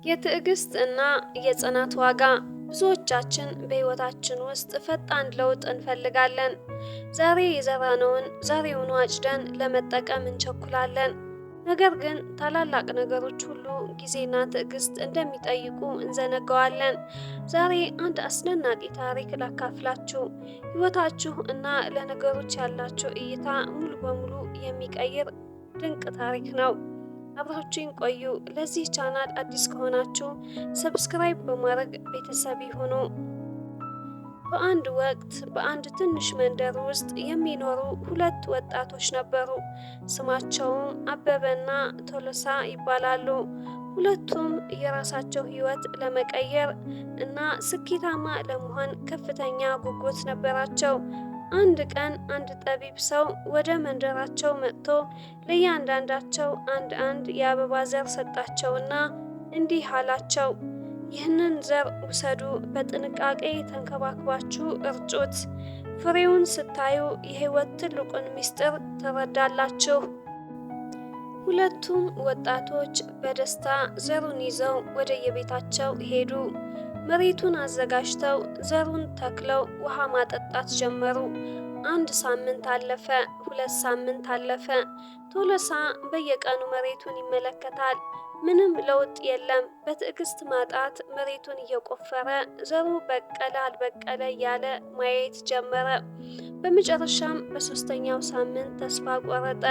የትዕግስት እና የጽናት ዋጋ። ብዙዎቻችን በሕይወታችን ውስጥ ፈጣን ለውጥ እንፈልጋለን። ዛሬ የዘራነውን ዛሬውኑ አጭደን ለመጠቀም እንቸኩላለን። ነገር ግን ታላላቅ ነገሮች ሁሉ ጊዜና ትዕግስት እንደሚጠይቁ እንዘነጋዋለን። ዛሬ አንድ አስደናቂ ታሪክ ላካፍላችሁ። ሕይወታችሁ እና ለነገሮች ያላችሁ እይታ ሙሉ በሙሉ የሚቀይር ድንቅ ታሪክ ነው። አብራችሁኝ ቆዩ። ለዚህ ቻናል አዲስ ከሆናችሁ subscribe በማድረግ ቤተሰብ ይሁኑ። በአንድ ወቅት በአንድ ትንሽ መንደር ውስጥ የሚኖሩ ሁለት ወጣቶች ነበሩ። ስማቸውም አበበና ቶሎሳ ይባላሉ። ሁለቱም የራሳቸው ሕይወት ለመቀየር እና ስኬታማ ለመሆን ከፍተኛ ጉጉት ነበራቸው። አንድ ቀን አንድ ጠቢብ ሰው ወደ መንደራቸው መጥቶ ለእያንዳንዳቸው አንድ አንድ የአበባ ዘር ሰጣቸውና እንዲህ አላቸው፣ ይህንን ዘር ውሰዱ፣ በጥንቃቄ ተንከባክባችሁ እርጩት። ፍሬውን ስታዩ የሕይወት ትልቁን ምስጢር ትረዳላችሁ። ሁለቱም ወጣቶች በደስታ ዘሩን ይዘው ወደየቤታቸው ሄዱ። መሬቱን አዘጋጅተው ዘሩን ተክለው ውሃ ማጠጣት ጀመሩ። አንድ ሳምንት አለፈ፣ 2 ሳምንት አለፈ። ቶሎሳ በየቀኑ መሬቱን ይመለከታል። ምንም ለውጥ የለም። በትዕግስት ማጣት መሬቱን እየቆፈረ ዘሩ በቀለ አልበቀለ እያለ ማየት ጀመረ። በመጨረሻም በሶስተኛው ሳምንት ተስፋ ቆረጠ።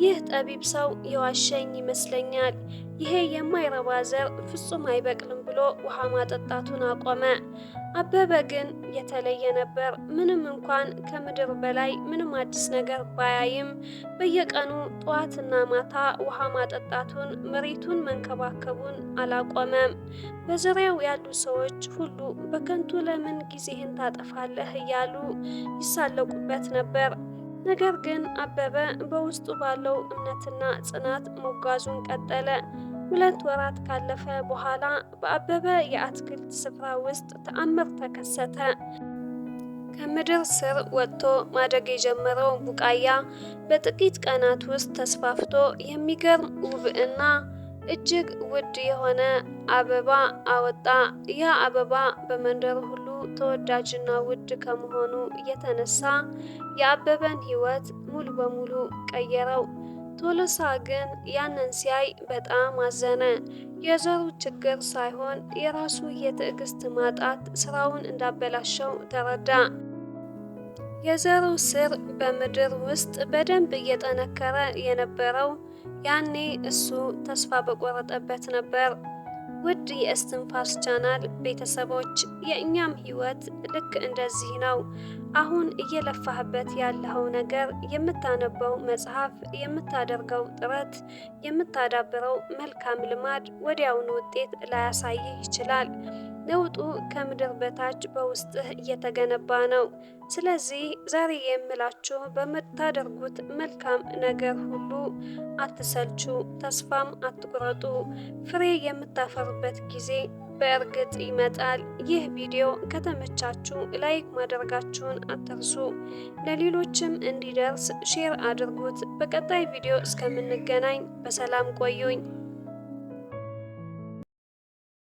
ይህ ጠቢብ ሰው የዋሸኝ ይመስለኛል፣ ይሄ የማይረባ ዘር ፍጹም አይበቅልም ብሎ ውሃ ማጠጣቱን አቆመ። አበበ ግን የተለየ ነበር። ምንም እንኳን ከምድር በላይ ምንም አዲስ ነገር ባያይም በየቀኑ ጠዋትና ማታ ውሃ ማጠጣቱን፣ መሬቱን መንከባከቡን አላቆመም። በዙሪያው ያሉ ሰዎች ሁሉ በከንቱ ለምን ጊዜህን ታጠፋለህ እያሉ ይሳለቁበት ነበር። ነገር ግን አበበ በውስጡ ባለው እምነትና ጽናት መጓዙን ቀጠለ። 2 ወራት ካለፈ በኋላ በአበበ የአትክልት ስፍራ ውስጥ ተአምር ተከሰተ። ከምድር ስር ወጥቶ ማደግ የጀመረው ቡቃያ በጥቂት ቀናት ውስጥ ተስፋፍቶ የሚገርም ውብ እና እጅግ ውድ የሆነ አበባ አወጣ። ያ አበባ በመንደሩ ሁሉ ተወዳጅና ውድ ከመሆኑ የተነሳ የአበበን ሕይወት ሙሉ በሙሉ ቀየረው። ቶሎሳ ግን ያንን ሲያይ በጣም አዘነ። የዘሩ ችግር ሳይሆን የራሱ የትዕግስት ማጣት ስራውን እንዳበላሸው ተረዳ። የዘሩ ስር በምድር ውስጥ በደንብ እየጠነከረ የነበረው ያኔ እሱ ተስፋ በቆረጠበት ነበር። ውድ የእስትንፋስ ቻናል ቤተሰቦች፣ የእኛም ህይወት ልክ እንደዚህ ነው። አሁን እየለፋህበት ያለኸው ነገር፣ የምታነበው መጽሐፍ፣ የምታደርገው ጥረት፣ የምታዳብረው መልካም ልማድ ወዲያውኑ ውጤት ላያሳይህ ይችላል። ለውጡ ከምድር በታች በውስጥህ እየተገነባ ነው። ስለዚህ ዛሬ የምላችሁ በምታደርጉት መልካም ነገር ሁሉ አትሰልቹ፣ ተስፋም አትቁረጡ። ፍሬ የምታፈሩበት ጊዜ በእርግጥ ይመጣል። ይህ ቪዲዮ ከተመቻችሁ like ማድረጋችሁን አትርሱ። ለሌሎችም እንዲደርስ share አድርጉት። በቀጣይ ቪዲዮ እስከምንገናኝ በሰላም ቆዩኝ።